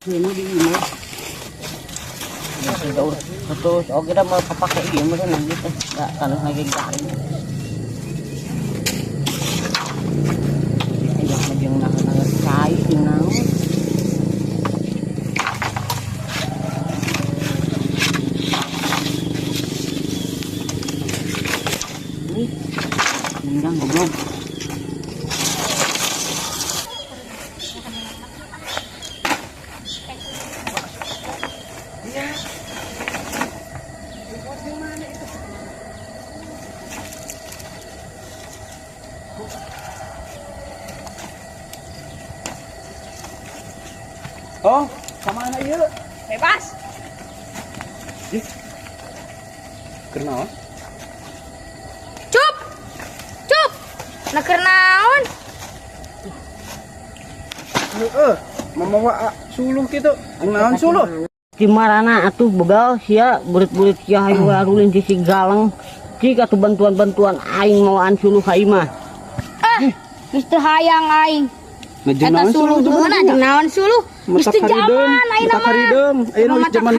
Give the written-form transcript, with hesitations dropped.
Ini di imah. Terus oke dah mau kepake ieu mah nanti teh enggak tanah lagi garing. Ayak mah jeung nahan cai jeung naon. Ih, nendang goblok. Oh, sama anak ieu. Bebas. Ih. Keur naon? Cup. Cup. Nah keur naon? Heeh, mamawa suluh kitu. Naon suluh? Di marana atuh begal sia burit-burit sia hayu arulin di si galang. Cik atuh bantuan-bantuan aing mawaan suluh ka imah. Ah, geus teu hayang aing. Nah, jeung Eta naon suluh suluh tuh geuna jeung naon suluh? Geus teu jaman ayeuna Matak mah. harideum. Ayeuna geus Matak jaman